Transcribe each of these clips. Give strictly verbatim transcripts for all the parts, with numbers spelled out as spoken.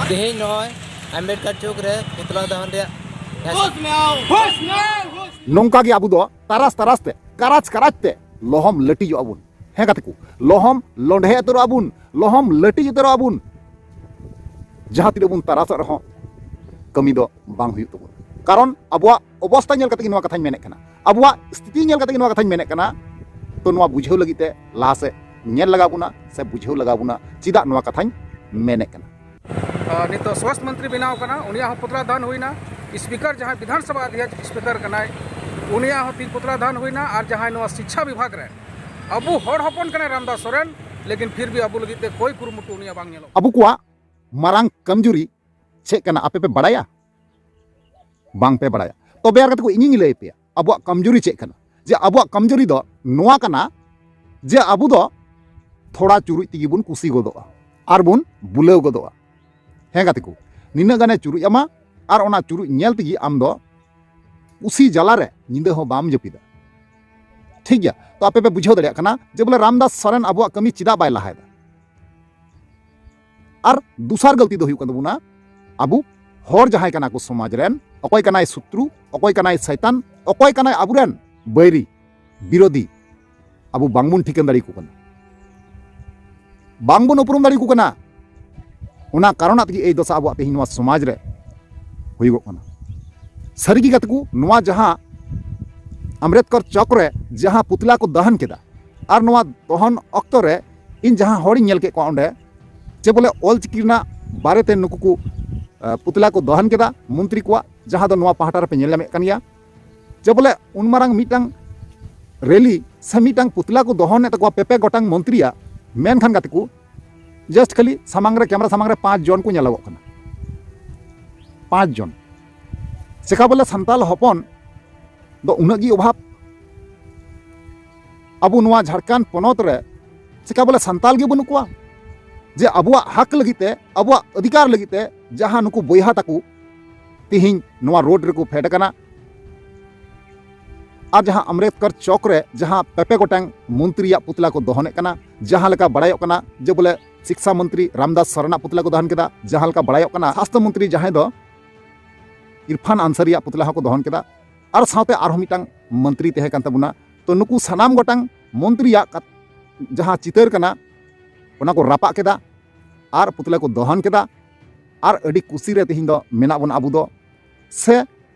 ᱛᱮᱦᱮᱧ ᱱᱚᱜᱼᱚᱭ ᱟᱢᱵᱮᱰᱠᱟᱨ ᱪᱚᱠ ᱨᱮ ᱯᱩᱛᱞᱟ ᱫᱟᱦᱚᱱ ᱨᱮᱭᱟᱜ ᱱᱚᱝᱠᱟ ᱜᱮ ᱟᱵᱚ ᱫᱚ ᱛᱟᱨᱟᱥ ᱛᱟᱨᱟᱥ ᱛᱮ, ᱠᱟᱨᱟᱪ ᱠᱟᱨᱟᱪ ᱛᱮ ᱞᱚᱦᱚᱢ ᱞᱟᱹᱴᱤᱡᱚᱜᱼᱟ ᱵᱚᱱ᱾ ᱦᱮᱸ ᱜᱟᱛᱮ ᱠᱚ, ᱞᱚᱦᱚᱢ ᱞᱚᱸᱰᱷᱮ ᱩᱛᱟᱹᱨᱚᱜᱼᱟ ᱵᱚᱱ, ᱞᱚᱦᱚᱢ ᱞᱟᱹᱴᱤᱡ ᱩᱛᱟᱹᱨᱚᱜᱼᱟ ᱵᱚᱱ᱾ ᱡᱟᱦᱟᱸ ᱛᱤᱱᱟᱹᱜ ᱵᱚᱱ ᱛᱟᱨᱟᱥᱚᱜ ᱨᱮᱦᱚᱸ ᱠᱟᱹᱢᱤ ᱫᱚ ᱵᱟᱝ ᱦᱩᱭᱩᱜ ᱛᱟᱵᱚᱱᱟ᱾ ᱠᱟᱨᱚᱱ ᱟᱵᱚᱣᱟᱜ ᱚᱵᱚᱥᱛᱟ ᱧᱮᱞ ᱠᱟᱛᱮ ᱜᱮ ᱱᱚᱣᱟ ᱠᱟᱛᱷᱟᱧ ᱢᱮᱱᱮᱫ ᱠᱟᱱᱟ, ᱟᱵᱚᱣᱟᱜ ᱥᱛᱷᱤᱛᱤ ᱧᱮᱞ ᱠᱟᱛᱮ ᱜᱮ ᱱᱚᱣᱟ ᱠᱟᱛᱷᱟᱧ ᱢᱮᱱᱮᱫ ᱠᱟᱱᱟ᱾ ᱛᱚ ᱱᱚᱣᱟ ᱵᱩᱡᱷᱟᱹᱣ ᱞᱟᱹᱜᱤᱫ ᱛᱮ ᱞᱟᱦᱟ ᱥᱮᱫ ᱧᱮᱞ ᱞᱟᱜᱟᱣ ᱵᱚᱱᱟ ᱥᱮ ᱵᱩᱡᱷᱟᱹᱣ ᱞᱟᱜᱟᱣ ᱵᱚᱱᱟ ᱪᱮᱫᱟᱜ ᱱᱚᱣᱟ ᱠᱟᱛᱷᱟᱧ ᱢᱮᱱᱮᱫ ᱠᱟᱱᱟ᱾ ᱟᱨ ᱱᱤᱛᱚᱜ ᱥᱣᱟᱥᱛᱷ ᱢᱚᱱᱛᱨᱤ ᱵᱮᱱᱟᱣ ᱠᱟᱱᱟ, ᱩᱱᱤᱭᱟᱜ ᱦᱚᱸ ᱯᱩᱛᱞᱟ ᱫᱟᱦᱚᱱ ᱦᱩᱭᱱᱟ᱾ ᱥᱯᱤᱠᱟᱨ ᱡᱟᱦᱟᱸᱭ ᱵᱤᱫᱷᱟᱱ ᱥᱚᱵᱷᱟ ᱚᱫᱷᱭᱚᱠᱥ ᱥᱯᱤᱠᱟᱨ ᱠᱟᱱᱟᱭ, ᱩᱱᱤᱭᱟᱜ ᱦᱚᱸ ᱛᱤᱦᱤᱧ ᱯᱩᱛᱞᱟ ᱫᱟᱦᱚᱱ ᱦᱩᱭᱱᱟ᱾ ᱟᱨ ᱡᱟᱦᱟᱸᱭ ᱱᱚᱣᱟ ᱥᱤᱪᱪᱷᱟ ᱵᱤᱵᱷᱟᱜᱽ ᱨᱮ ᱟᱵᱚ ᱦᱚᱲ ᱦᱚᱯᱚᱱ ᱠᱟᱱᱟᱭ ᱨᱟᱢᱫᱟᱥ ᱥᱚᱨᱮᱱ, ᱞᱮᱠᱤᱱ ᱯᱷᱤᱨ ᱵᱷᱤ ᱟᱵᱚ ᱞᱟᱹᱜᱤᱫ ᱛᱮ ᱠᱳᱭ ᱠᱩᱨᱩᱢᱩᱴᱩ ᱩᱱᱤᱭᱟᱜ ᱵᱟᱝ ᱧᱮᱞᱚᱜ ᱠᱟᱱᱟ᱾ ᱟᱵᱚ ᱠᱚᱣᱟᱜ ᱢᱟᱨᱟᱝ ᱠᱚᱢᱡᱩᱨᱤ ᱪᱮᱫ ᱠᱟᱱᱟ ᱟᱯᱮ ᱯᱮ ᱵᱟᱲᱟᱭᱟ? ᱵᱟᱝ ᱯᱮ ᱵᱟᱲᱟᱭᱟ᱾ ᱛᱚᱵᱮ ᱟᱨ ᱠᱟᱛᱮ ᱠᱚ ᱤᱧᱤᱧ ᱞᱟᱹᱭ ᱟᱯᱮᱭᱟ ᱟᱵᱚᱣᱟᱜ ᱠᱚᱢᱡᱩᱨᱤ ᱪᱮᱫ ᱠᱟᱱᱟ᱾ ᱡᱮ ᱟᱵᱚᱣᱟᱜ ᱠᱚᱢᱡᱩᱨᱤ ᱫᱚ ᱱᱚᱣᱟ ᱠᱟᱱᱟ ᱡᱮ ᱟᱵᱚ ᱫᱚ ᱛᱷᱚᱲᱟ ᱪᱩᱨᱩᱡ ᱛᱮᱜᱮ ᱵᱚᱱ ᱠᱩᱥᱤ ᱜᱚᱫᱚᱜᱼᱟ ᱟᱨ ᱵᱚᱱ ᱵᱩᱞᱟᱹᱣ ᱜᱚᱫᱚᱜᱼᱟ᱾ ᱦᱮᱸ ᱜᱟᱛᱮ ᱠᱚ, ᱱᱤᱱᱟᱹᱜ ᱜᱟᱱᱮ ᱪᱩᱨᱩᱡ ᱟᱢᱟ ᱟᱨ ᱚᱱᱟ ᱪᱩᱨᱩᱡ ᱧᱮᱞ ᱛᱮᱜᱮ ᱟᱢ ᱫᱚ ᱠᱩᱥᱤ ᱡᱟᱞᱟ ᱨᱮ ᱧᱤᱫᱟᱹ ᱦᱚᱸ ᱵᱟᱢ ᱡᱟᱹᱯᱤᱫᱟ᱾ ᱴᱷᱤᱠ ᱜᱮᱭᱟ, ᱛᱚ ᱟᱯᱮ ᱯᱮ ᱵᱩᱡᱷᱟᱹᱣ ᱫᱟᱲᱮᱭᱟᱜ ᱠᱟᱱᱟ ᱡᱮ ᱵᱚᱞᱮ ᱨᱟᱢᱫᱟᱥ ᱥᱚᱨᱮᱱ ᱟᱵᱚᱣᱟᱜ ᱠᱟᱹᱢᱤ ᱪᱮᱫᱟᱜ ᱵᱟᱭ ᱞᱟᱦᱟᱭᱮᱫᱟ? ᱟᱨ ᱫᱚᱥᱟᱨ ᱜᱟᱹᱞᱛᱤ ᱫᱚ ᱦᱩᱭᱩᱜ ᱠᱟᱱ ᱛᱟᱵᱚᱱᱟ, ᱟᱵᱚ ᱦᱚᱲ ᱡᱟᱦᱟᱸᱭ ᱠᱟᱱᱟ ᱠᱚ ᱥᱚᱢᱟᱡᱽ ᱨᱮᱱ, ᱚᱠᱚᱭ ᱠᱟᱱᱟᱭ ᱥᱚᱛᱨᱩ, ᱚᱠᱚᱭ ᱠᱟᱱᱟᱭ ᱥᱚᱭᱛᱟᱱ, ᱚᱠᱚᱭ ᱠᱟᱱᱟᱭ ᱟᱵᱚᱨᱮᱱ ᱵᱟᱹᱭᱨᱤ, ᱵᱤᱨᱳᱫᱷᱤ, ᱟᱵᱚ ᱵᱟᱝᱵᱚᱱ ᱴᱷᱤᱠᱟᱹᱱ ᱫᱟᱲᱮᱭᱟᱠᱚ ᱠᱟᱱᱟ, ᱵᱟᱝᱵᱚᱱ ᱩᱯᱨᱩᱢ ᱫᱟᱲᱮᱭᱟᱠᱚ ᱠᱟᱱᱟ᱾ ᱚᱱᱟ ᱠᱟᱨᱚᱱᱟᱜ ᱛᱮᱜᱮ ᱮᱭ ᱫᱚᱥᱟ ᱟᱵᱚᱣᱟᱜ ᱛᱮᱦᱮᱧ ᱱᱚᱣᱟ ᱥᱚᱢᱟᱡᱽ ᱨᱮ ᱦᱩᱭᱩᱜᱚᱜ ᱠᱟᱱᱟ᱾ ᱥᱟᱹᱨᱤᱜᱮ ᱜᱟᱛᱮ ᱠᱚ, ᱱᱚᱣᱟ ᱡᱟᱦᱟᱸ ᱟᱢᱵᱮᱫᱠᱚᱨ ᱪᱚᱠ ᱨᱮ ᱡᱟᱦᱟᱸ ᱯᱩᱛᱞᱟ ᱠᱚ ᱫᱚᱦᱚᱱ ᱠᱮᱫᱟ, ᱟᱨ ᱱᱚᱣᱟ ᱫᱚᱦᱚᱱ ᱚᱠᱛᱚ ᱨᱮ ᱤᱧ ᱡᱟᱦᱟᱸ ᱦᱚᱲᱤᱧ ᱧᱮᱞ ᱠᱮᱫ ᱠᱚᱣᱟ ᱚᱸᱰᱮ, ᱡᱮ ᱵᱚᱞᱮ ᱚᱞ ᱪᱤᱠᱤ ᱨᱮᱱᱟᱜ ᱵᱟᱨᱮᱛᱮ ᱱᱩᱠᱩ ᱠᱚ, ᱟ, ᱯᱩᱛᱞᱟ ᱠᱚ ᱫᱚᱦᱚᱱ ᱠᱮᱫᱟ ᱢᱚᱱᱛᱨᱤ ᱠᱚᱣᱟᱜ, ᱡᱟᱦᱟᱸ ᱫᱚ ᱱᱚᱣᱟ ᱯᱟᱦᱴᱟ ᱨᱮᱯᱮ ᱧᱮᱞ ᱧᱟᱢᱮᱫ ᱠᱟᱱ ᱜᱮᱭᱟ᱾ ᱡᱮ ᱵᱚᱞᱮ ᱩᱱ ᱢᱟᱨᱟᱝ ᱢᱤᱫᱴᱟᱝ ᱨᱮᱞᱤ ᱥᱮ ᱢᱤᱫᱴᱟᱝ ᱯᱩᱛᱞᱟ ᱠᱚ ᱫᱚᱦᱚᱱᱮᱫ ᱛᱟᱠᱚᱣᱟ ᱯᱮᱯᱮ ᱜᱚᱴᱟᱝ ᱢᱚᱱᱛᱨᱤᱭᱟᱜ, ᱢᱮᱱᱠᱷᱟᱱ ᱜᱟᱛᱮ ᱠᱚ, just ᱠᱷᱟᱹᱞᱤ ᱥᱟᱢᱟᱝ ᱨᱮ, ᱠᱮᱢᱨᱟ ᱥᱟᱢᱟᱝ ᱨᱮ ᱯᱟᱸᱪ ᱡᱚᱱ ᱠᱚ ᱧᱮᱞᱚᱜᱚᱜ ᱠᱟᱱᱟ᱾ ᱯᱟᱸᱪ ᱡᱚᱱ᱾ ᱪᱮᱠᱟ ᱵᱚᱞᱮ ᱥᱟᱱᱛᱟᱞ ᱦᱚᱯᱚᱱ ᱫᱚ ᱩᱱᱟᱹᱜ ᱜᱮ ᱚᱵᱷᱟᱵ? ᱟᱵᱚ ᱱᱚᱣᱟ ᱡᱷᱟᱲᱠᱷᱚᱸᱰ ᱯᱚᱱᱚᱛ ᱨᱮ ᱪᱮᱠᱟ ᱵᱚᱞᱮ ᱥᱟᱱᱛᱟᱞ ᱜᱮ ᱵᱟᱹᱱᱩᱜ ᱠᱚᱣᱟ? ᱡᱮ ᱟᱵᱚᱣᱟᱜ ᱦᱟᱠ ᱞᱟᱹᱜᱤᱫ ᱛᱮ, ᱟᱵᱚᱣᱟᱜ ᱚᱫᱷᱤᱠᱟᱨ ᱞᱟᱹᱜᱤᱫ ᱛᱮ ᱡᱟᱦᱟᱸ ᱱᱩᱠᱩ ᱵᱚᱭᱦᱟ ᱛᱟᱠᱚ ᱛᱤᱦᱤᱧ ᱱᱚᱣᱟ ᱨᱳᱰ ᱨᱮᱠᱚ ᱯᱷᱮᱰ ᱟᱠᱟᱱᱟ, ᱟᱨ ᱡᱟᱦᱟᱸ ᱟᱢᱵᱮᱫᱠᱚᱨ ᱪᱚᱠ ᱨᱮ ᱡᱟᱦᱟᱸ ᱯᱮᱯᱮ ᱜᱚᱴᱟᱝ ᱢᱚᱱᱛᱨᱤᱭᱟᱜ ᱯᱩᱛᱞᱟ ᱠᱚ ᱫᱚᱦᱚᱱᱮᱫ ᱠᱟᱱᱟ, ᱡᱟᱦᱟᱸ ᱞᱮᱠᱟ ᱵᱟᱲᱟᱭᱚᱜ ᱠᱟᱱᱟ ᱡᱮ ᱵᱚᱞᱮ ᱥᱤᱠᱥᱟ ᱢᱚᱱᱛᱨᱤ ᱨᱟᱢᱫᱟᱥ ᱥᱚᱨᱮᱱᱟᱜ ᱯᱩᱛᱞᱟ ᱠᱚ ᱫᱚᱦᱚᱱ ᱠᱮᱫᱟ, ᱡᱟᱦᱟᱸ ᱞᱮᱠᱟ ᱵᱟᱲᱟᱭᱚᱜ ᱠᱟᱱᱟ ᱥᱟᱥᱛᱷᱚ ᱢᱚᱱᱛᱨᱤ ᱡᱟᱦᱟᱸᱭ ᱫᱚ ᱤᱨᱯᱷᱟᱱ ᱟᱱᱥᱟᱨᱤᱭᱟᱜ ᱯᱩᱛᱞᱟ ᱦᱚᱸᱠᱚ ᱫᱚᱦᱚᱱ ᱠᱮᱫᱟ, ᱟᱨ ᱥᱟᱶᱛᱮ ᱟᱨᱦᱚᱸ ᱢᱤᱫᱴᱟᱝ ᱢᱚᱱᱛᱨᱤ ᱛᱟᱦᱮᱸ ᱠᱟᱱ ᱛᱟᱵᱚᱱᱟ᱾ ᱛᱚ ᱱᱩᱠᱩ ᱥᱟᱱᱟᱢ ᱜᱚᱴᱟᱝ ᱢᱚᱱᱛᱨᱤᱭᱟᱜ ᱠᱟᱛ-, ᱡᱟᱦᱟᱸ ᱪᱤᱛᱟᱹᱨ ᱠᱟᱱᱟ, ᱚᱱᱟ ᱠᱚ ᱨᱟᱯᱟᱜ ᱠᱮᱫᱟ ᱟᱨ ᱯᱩᱛᱞᱟᱹ ᱠᱚ ᱫᱚᱦᱚᱱ ᱠᱮᱫᱟ᱾ ᱟᱨ ᱟᱹᱰᱤ ᱠᱩᱥᱤ ᱨᱮ ᱛᱮᱦᱮᱧ ᱫᱚ ᱢᱮᱱᱟᱜ ᱵᱚᱱᱟ ᱟᱵᱚ ᱫᱚ᱾ ᱥᱮ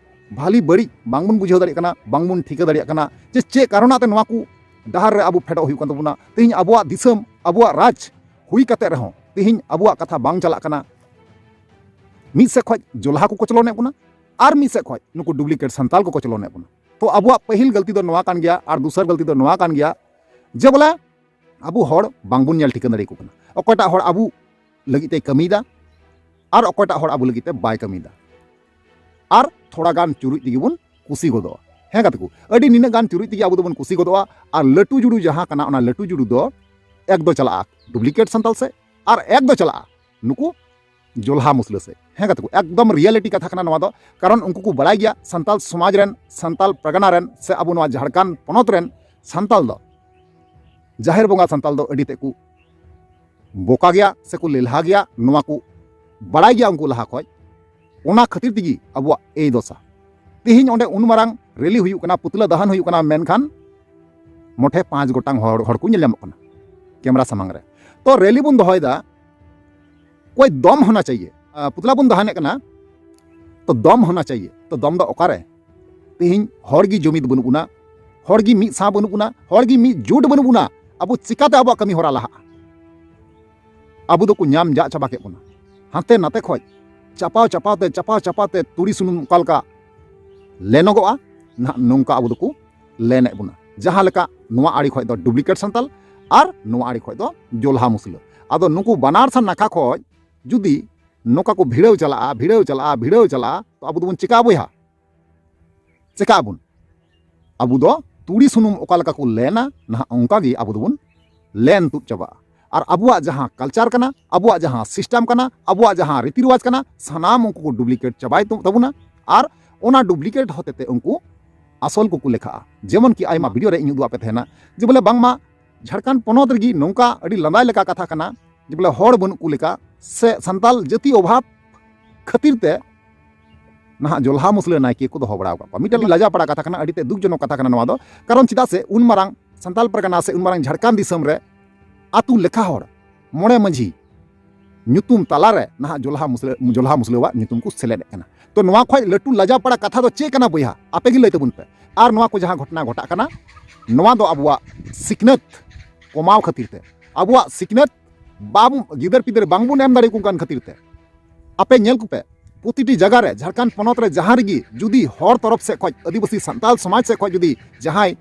ᱵᱷᱟᱞᱤ ᱵᱟᱹᱲᱤᱡ ᱵᱟᱝᱵᱚᱱ ᱵᱩᱡᱷᱟᱹᱣ ᱫᱟᱲᱮᱭᱟᱜ ᱠᱟᱱᱟ, ᱵᱟᱝᱵᱚᱱ ᱴᱷᱤᱠᱟᱹ ᱫᱟᱲᱮᱭᱟᱜ ᱠᱟᱱᱟ ᱡᱮ ᱪᱮᱫ ᱠᱟᱨᱚᱱᱟᱜ ᱛᱮ ᱱᱚᱣᱟ ᱠᱚ ᱰᱟᱦᱟᱨ ᱨᱮ ᱟᱵᱚ ᱯᱷᱮᱰᱚᱜ ᱦᱩᱭᱩᱜ ᱠᱟᱱ ᱛᱟᱵᱚᱱᱟ᱾ ᱛᱮᱦᱮᱧ ᱟᱵᱚᱣᱟᱜ ᱫᱤᱥᱚᱢ, ᱟᱵᱚᱣᱟᱜ ᱨᱟᱡᱽ ᱦᱩᱭ ᱠᱟᱛᱮ ᱨᱮᱦᱚᱸ ᱛᱮᱦᱮᱧ ᱟᱵᱚᱣᱟᱜ ᱠᱟᱛᱷᱟ ᱵᱟᱝ ᱪᱟᱞᱟᱜ ᱠᱟᱱᱟ᱾ ᱢᱤᱫ ᱥᱮᱫ ᱠᱷᱚᱱ ᱡᱚᱞᱦᱟ ᱠᱚ ᱠᱚᱪᱞᱚᱱᱮᱫ ᱵᱚᱱᱟ, ᱟᱨ ᱢᱤᱫ ᱥᱮᱫ ᱠᱷᱚᱱ ᱱᱩᱠᱩ ᱰᱩᱯᱞᱤᱠᱮᱴ ᱥᱟᱱᱛᱟᱞ ᱠᱚ ᱠᱚᱪᱞᱚᱱᱮᱫ ᱵᱚᱱᱟ᱾ ᱛᱚ ᱟᱵᱚᱣᱟᱜ ᱯᱟᱹᱦᱤᱞ ᱜᱟᱹᱞᱛᱤ ᱫᱚ ᱱᱚᱣᱟ ᱠᱟᱱ ᱜᱮᱭᱟ, ᱟᱨ ᱫᱚᱥᱟᱨ ᱜᱟᱹᱞᱛᱤ ᱫᱚ ᱱᱚᱣᱟ ᱠᱟᱱ ᱜᱮᱭᱟ ᱡᱮ ᱵᱚᱞᱮ ᱟᱵᱚ ᱦᱚᱲ ᱵᱟᱝᱵᱚᱱ ᱧᱮᱞ ᱴᱷᱤᱠᱟᱹ ᱫᱟᱲᱮᱭᱟᱠᱚ ᱠᱟᱱᱟ᱾ ᱚᱠᱚᱭᱴᱟᱜ ᱦᱚᱲ ᱟᱵᱚ ᱞᱟᱹᱜᱤᱫ ᱛᱮᱭ ᱠᱟᱹᱢᱤᱭᱮᱫᱟ ᱟᱨ ᱚᱠᱚᱭᱴᱟᱜ ᱦᱚᱲ ᱟᱵᱚ ᱞᱟᱹᱜᱤᱫ ᱛᱮ ᱵᱟᱭ ᱠᱟᱹᱢᱤᱭᱮᱫᱟ᱾ ᱟᱨ ᱛᱷᱚᱲᱟ ᱜᱟᱱ ᱪᱩᱨᱩᱡ ᱛᱮᱜᱮ ᱵᱚᱱ ᱠᱩᱥᱤ ᱜᱚᱫᱚᱜᱼᱟ᱾ ᱦᱮᱸ ᱜᱟᱛᱮ ᱠᱚ, ᱟᱹᱰᱤ ᱱᱤᱱᱟᱹᱜ ᱜᱟᱱ ᱪᱩᱨᱩᱡ ᱛᱮᱜᱮ ᱟᱵᱚ ᱫᱚᱵᱚᱱ ᱠᱩᱥᱤ ᱜᱚᱫᱚᱜᱼᱟ᱾ ᱟᱨ ᱞᱟᱹᱴᱩ ᱡᱩᱲᱩ ᱡᱟᱦᱟᱸ ᱠᱟᱱᱟ, ᱚᱱᱟ ᱞᱟᱹᱴᱩ ᱡᱩᱲᱩ ᱫᱚ ᱮᱠ ᱫᱚ ᱪᱟᱞᱟᱜᱼᱟ ᱰᱩᱯᱞᱤᱠᱮᱴ ᱥᱟᱱᱛᱟᱞ ᱥᱮᱫ, ᱟᱨ ᱮᱠ ᱫᱚ ᱪᱟᱞᱟᱜᱼᱟ ᱱᱩᱠᱩ ᱡᱚᱞᱦᱟ ᱢᱩᱥᱞᱟᱹ ᱥᱮᱫ᱾ ᱦᱮᱸ ᱜᱟᱛᱮ ᱠᱚ, ᱮᱠᱫᱚᱢ ᱨᱤᱭᱮᱞᱤᱴᱤ ᱠᱟᱛᱷᱟ ᱠᱟᱱᱟ ᱱᱚᱣᱟ ᱫᱚ᱾ ᱠᱟᱨᱚᱱ ᱩᱱᱠᱩ ᱠᱚ ᱵᱟᱲᱟᱭ ᱜᱮᱭᱟ ᱥᱟᱱᱛᱟᱞ ᱥᱚᱢᱟᱡᱽ ᱨᱮᱱ, ᱥᱟᱱᱛᱟᱞ ᱯᱟᱨᱜᱟᱱᱟ ᱨᱮᱱ, ᱥᱮ ᱟᱵᱚ ᱱᱚᱣᱟ ᱡᱷᱟᱲᱠᱷᱚᱸᱰ ᱯᱚᱱᱚᱛ ᱨᱮᱱ ᱥᱟᱱᱛᱟᱞ ᱫᱚ, ᱡᱟᱦᱮᱨ ᱵᱚᱸᱜᱟ ᱥᱟᱱᱛᱟᱞ ᱫᱚ ᱟᱹᱰᱤ ᱛᱮᱫ ᱠᱚ ᱵᱚᱠᱟ ᱜᱮᱭᱟ ᱥᱮᱠᱚ ᱞᱮᱞᱦᱟ ᱜᱮᱭᱟ, ᱱᱚᱣᱟ ᱠᱚ ᱵᱟᱲᱟᱭ ᱜᱮᱭᱟ ᱩᱱᱠᱩ ᱞᱟᱦᱟ ᱠᱷᱚᱡ᱾ ᱚᱱᱟ ᱠᱷᱟᱹᱛᱤᱨ ᱛᱮᱜᱮ ᱟᱵᱚᱣᱟᱜ ᱮᱭ ᱫᱚᱥᱟ᱾ ᱛᱮᱦᱮᱧ ᱚᱸᱰᱮ ᱩᱱ ᱢᱟᱨᱟᱝ ᱨᱮᱞᱤ ᱦᱩᱭᱩᱜ ᱠᱟᱱᱟ, ᱯᱩᱛᱞᱟᱹ ᱫᱟᱦᱟᱱ ᱦᱩᱭᱩᱜ ᱠᱟᱱᱟ, ᱢᱮᱱᱠᱷᱟᱱ ᱢᱚᱴᱷᱮ ᱯᱟᱸᱪ ᱜᱚᱴᱟᱝ ᱦᱚᱲ, ᱦᱚᱲ ᱠᱚ ᱧᱮᱞ ᱧᱟᱢᱚᱜ ᱠᱟᱱᱟ ᱠᱮᱢᱨᱟ ᱥᱟᱢᱟᱝ ᱨᱮ᱾ ᱛᱚ ᱨᱮᱞᱤ ᱵᱚᱱ ᱫᱚᱦᱚᱭᱮᱫᱟ, ᱠᱚᱭ ᱫᱚᱢ ᱦᱳᱱᱟ ᱪᱟᱦᱤᱭᱮ᱾ ᱟᱸ, ᱯᱩᱛᱞᱟ ᱵᱚᱱ ᱫᱟᱦᱟᱱᱮᱫ ᱠᱟᱱᱟ, ᱛᱚ ᱫᱚᱢ ᱦᱳᱱᱟ ᱪᱟᱦᱤᱭᱮ᱾ ᱛᱚ ᱫᱚᱢ ᱫᱚ ᱚᱠᱟᱨᱮ? ᱛᱮᱦᱮᱧ ᱦᱚᱲ ᱜᱮ ᱡᱩᱢᱤᱫ ᱵᱟᱹᱱᱩᱜ ᱵᱚᱱᱟ, ᱦᱚᱲ ᱜᱮ ᱢᱤᱫ ᱥᱟᱶ ᱵᱟᱹᱱᱩᱜ ᱵᱚᱱᱟ, ᱦᱚᱲ ᱜᱮ ᱢᱤᱫ ᱡᱩᱴ ᱵᱟᱹᱱᱩᱜ ᱵᱚᱱᱟ᱾ ᱟᱵᱚ ᱪᱤᱠᱟᱛᱮ ᱟᱵᱚᱣᱟᱜ ᱠᱟᱹᱢᱤ ᱦᱚᱨᱟ ᱞᱟᱦᱟᱜᱼᱟ? ᱟᱵᱚ ᱫᱚᱠᱚ ᱧᱟᱢ ᱡᱟᱜ ᱪᱟᱵᱟ ᱠᱮᱫ ᱵᱚᱱᱟ᱾ ᱦᱟᱱᱛᱮ ᱱᱟᱛᱮ ᱠᱷᱚᱡ ᱪᱟᱯᱟᱣ ᱪᱟᱯᱟᱣ ᱛᱮ, ᱪᱟᱯᱟᱣ ᱪᱟᱯᱟᱣ ᱛᱮ ᱛᱩᱲᱤ ᱥᱩᱱᱩᱢ ᱚᱠᱟ ᱞᱮᱠᱟ ᱞᱮᱱᱚᱜᱚᱜᱼᱟ, ᱱᱟᱦᱟᱜ ᱱᱚᱝᱠᱟ ᱟᱵᱚ ᱫᱚᱠᱚ ᱞᱮᱱᱮᱫ ᱵᱚᱱᱟ᱾ ᱡᱟᱦᱟᱸ ᱞᱮᱠᱟ ᱱᱚᱣᱟ ᱟᱲᱮ ᱠᱷᱚᱡ ᱫᱚ ᱰᱩᱯᱞᱤᱠᱮᱴ ᱥᱟᱱᱛᱟᱞ ᱟᱨ ᱱᱚᱣᱟ ᱟᱲᱮ ᱠᱷᱚᱡ ᱫᱚ ᱡᱚᱞᱦᱟ ᱢᱩᱥᱞᱟᱹ᱾ ᱟᱫᱚ ᱱᱩᱠᱩ ᱵᱟᱱᱟᱨ ᱥᱟᱱ ᱱᱟᱠᱷᱟ ᱠᱷᱚᱡ ᱡᱩᱫᱤ ᱱᱚᱝᱠᱟ ᱠᱚ ᱵᱷᱤᱲᱟᱹᱣ ᱪᱟᱞᱟᱜᱼᱟ, ᱵᱷᱤᱲᱟᱹᱣ ᱪᱟᱞᱟᱜᱼᱟ, ᱵᱷᱤᱲᱟᱹᱣ ᱪᱟᱞᱟᱜᱼᱟ, ᱛᱚ ᱟᱵᱚ ᱫᱚᱵᱚᱱ ᱪᱮᱠᱟᱜᱼᱟ ᱵᱚᱭᱦᱟ? ᱪᱮᱠᱟᱜ ᱟᱵᱚᱱ? ᱟᱵᱚ ᱫᱚ ᱛᱩᱲᱤ ᱥᱩᱱᱩᱢ ᱚᱠᱟ ᱞᱮᱠᱟ ᱠᱚ ᱞᱮᱱᱟ, ᱱᱟᱦᱟᱜ ᱚᱱᱠᱟ ᱜᱮ ᱟᱵᱚ ᱫᱚᱵᱚᱱ ᱞᱮᱱ ᱛᱩᱫ ᱪᱟᱵᱟᱜᱼᱟ᱾ ᱟᱨ ᱟᱵᱚᱣᱟᱜ ᱡᱟᱦᱟᱸ ᱠᱟᱞᱪᱟᱨ ᱠᱟᱱᱟ, ᱟᱵᱚᱣᱟᱜ ᱡᱟᱦᱟᱸ ᱥᱤᱥᱴᱮᱢ ᱠᱟᱱᱟ, ᱟᱵᱚᱣᱟᱜ ᱡᱟᱦᱟᱸ ᱨᱤᱛᱤ ᱨᱮᱣᱟᱡᱽ ᱠᱟᱱᱟ, ᱥᱟᱱᱟᱢ ᱩᱱᱠᱩ ᱠᱚ ᱰᱩᱯᱞᱤᱠᱮᱴ ᱪᱟᱵᱟᱭ ᱛᱟ-, ᱛᱟᱵᱚᱱᱟ᱾ ᱟᱨ ᱚᱱᱟ ᱰᱩᱯᱞᱤᱠᱮᱴ ᱦᱚᱛᱮ ᱛᱮ ᱩᱱᱠᱩ ᱟᱥᱚᱞ ᱠᱚᱠᱚ ᱞᱮᱠᱷᱟᱜᱼᱟ᱾ ᱡᱮᱢᱚᱱ ᱠᱤ ᱟᱭᱢᱟ ᱵᱷᱤᱰᱤᱭᱳ ᱨᱮ ᱤᱧ ᱩᱫᱩᱜ ᱟᱯᱮ ᱛᱟᱦᱮᱱᱟ ᱡᱮ ᱵᱚᱞᱮ ᱵᱟᱝᱢᱟ ᱡᱷᱟᱲᱠᱷᱚᱸᱰ ᱯᱚᱱᱚᱛ ᱨᱮᱜᱮ ᱱᱚᱝᱠᱟ ᱟᱹᱰᱤ ᱞᱟᱸᱫᱟᱭ ᱞᱮᱠᱟ ᱠᱟᱛᱷᱟ ᱠᱟᱱᱟ, ᱡᱮ ᱵᱚᱞᱮ ᱦᱚᱲ ᱵᱟᱹᱱᱩᱜ ᱠᱚ ᱞᱮᱠᱟ ᱥᱮ ᱥᱟᱱᱛᱟᱞ ᱡᱟᱹᱛᱤ ᱚᱵᱷᱟᱵᱽ ᱠᱷᱟᱹᱛᱤᱨ ᱛᱮ ᱱᱟᱦᱟᱜ ᱡᱚᱞᱦᱟ ᱢᱩᱥᱞᱟᱹ ᱱᱟᱭᱠᱮ ᱠᱚ ᱫᱚᱦᱚ ᱵᱟᱲᱟ ᱟᱠᱟᱫ ᱠᱚᱣᱟ᱾ ᱢᱤᱫᱴᱮᱱ ᱞᱟᱡᱟ ᱯᱟᱲᱟ ᱠᱟᱛᱷᱟ ᱠᱟᱱᱟ, ᱟᱹᱰᱤ ᱛᱮ ᱫᱩᱠ ᱡᱚᱱᱚᱠ ᱠᱟᱛᱷᱟ ᱠᱟᱱᱟ ᱱᱚᱣᱟ ᱫᱚ᱾ ᱠᱟᱨᱚᱱ ᱪᱮᱫᱟᱜ ᱥᱮ ᱩᱱ ᱢᱟᱨᱟᱝ ᱥᱟᱱᱛᱟᱞ ᱯᱟᱨᱜᱟᱱᱟ ᱥᱮ ᱩᱱ ᱢᱟᱨᱟᱝ ᱡᱷᱟᱲᱠᱷᱚᱸᱰ ᱫᱤᱥᱚᱢ ᱨᱮ ᱟᱹᱛᱩ ᱞᱮᱠᱷᱟ ᱦᱚᱲ, ᱢᱚᱬᱮ ᱢᱟᱹᱡᱷᱤ ᱧᱩᱛᱩᱢ ᱛᱟᱞᱟᱨᱮ ᱱᱟᱦᱟᱜ ᱡᱚᱞᱦᱟ ᱢᱩᱥᱞᱟᱹ, ᱡᱚᱞᱦᱟ ᱢᱩᱥᱞᱟᱹᱣᱟᱜ ᱧᱩᱛᱩᱢ ᱠᱚ ᱥᱮᱞᱮᱫ ᱮᱫ ᱠᱟᱱᱟ᱾ ᱛᱚ ᱱᱚᱣᱟ ᱠᱷᱚᱱ ᱞᱟᱹᱴᱩ ᱞᱟᱡᱟ ᱯᱟᱲᱟ ᱠᱟᱛᱷᱟ ᱫᱚ ᱪᱮᱫ ᱠᱟᱱᱟ ᱵᱚᱭᱦᱟ? ᱟᱯᱮ ᱜᱮ ᱞᱟᱹᱭ ᱛᱟᱵᱚᱱ ᱯᱮ᱾ ᱟᱨ ᱱᱚᱣᱟ ᱠᱚ ᱡᱟᱦᱟᱸ ᱜᱷᱚᱴᱚᱱᱟ ᱜᱷᱚᱴᱟᱜ ᱠᱟᱱᱟ, ᱱᱚᱣᱟ ᱫᱚ ᱟᱵᱚᱣᱟᱜ ᱥᱤᱠᱷᱱᱟᱹᱛ ᱠᱚᱢᱟᱣ ᱠᱷᱟᱹᱛᱤᱨ ᱛᱮ, ᱟᱵᱚᱣᱟᱜ ᱥᱤᱠᱷᱱᱟᱹᱛ ᱵᱟᱵᱚ, ᱜᱤᱫᱟᱹᱨ ᱯᱤᱫᱟᱹᱨ ᱵᱟᱝᱵᱚᱱ ᱮᱢ ᱫᱟᱲᱮᱭᱟᱠᱚ ᱠᱟᱱ ᱠᱷᱟᱹᱛᱤᱨ ᱛᱮ᱾ ᱟᱯᱮ ᱧᱮᱞ ᱠᱚᱯᱮ, ᱯᱨᱚᱛᱤᱴᱤ ᱡᱟᱭᱜᱟ ᱨᱮ ᱡᱷᱟᱲᱠᱷᱚᱸᱰ ᱯᱚᱱᱚᱛ ᱨᱮ ᱡᱟᱦᱟᱸ ᱨᱮᱜᱮ ᱡᱩᱫᱤ ᱦᱚᱲ ᱛᱚᱨᱚᱯ ᱥᱮᱫ ᱠᱷᱚᱱ, ᱟᱹᱫᱤᱵᱟᱹᱥᱤ ᱥᱟᱱᱛᱟᱞ ᱥᱚᱢᱟᱡᱽ ᱥᱮᱫ ᱠᱷᱚᱱ ᱡᱩᱫᱤ ᱡᱟᱦᱟᱸᱭ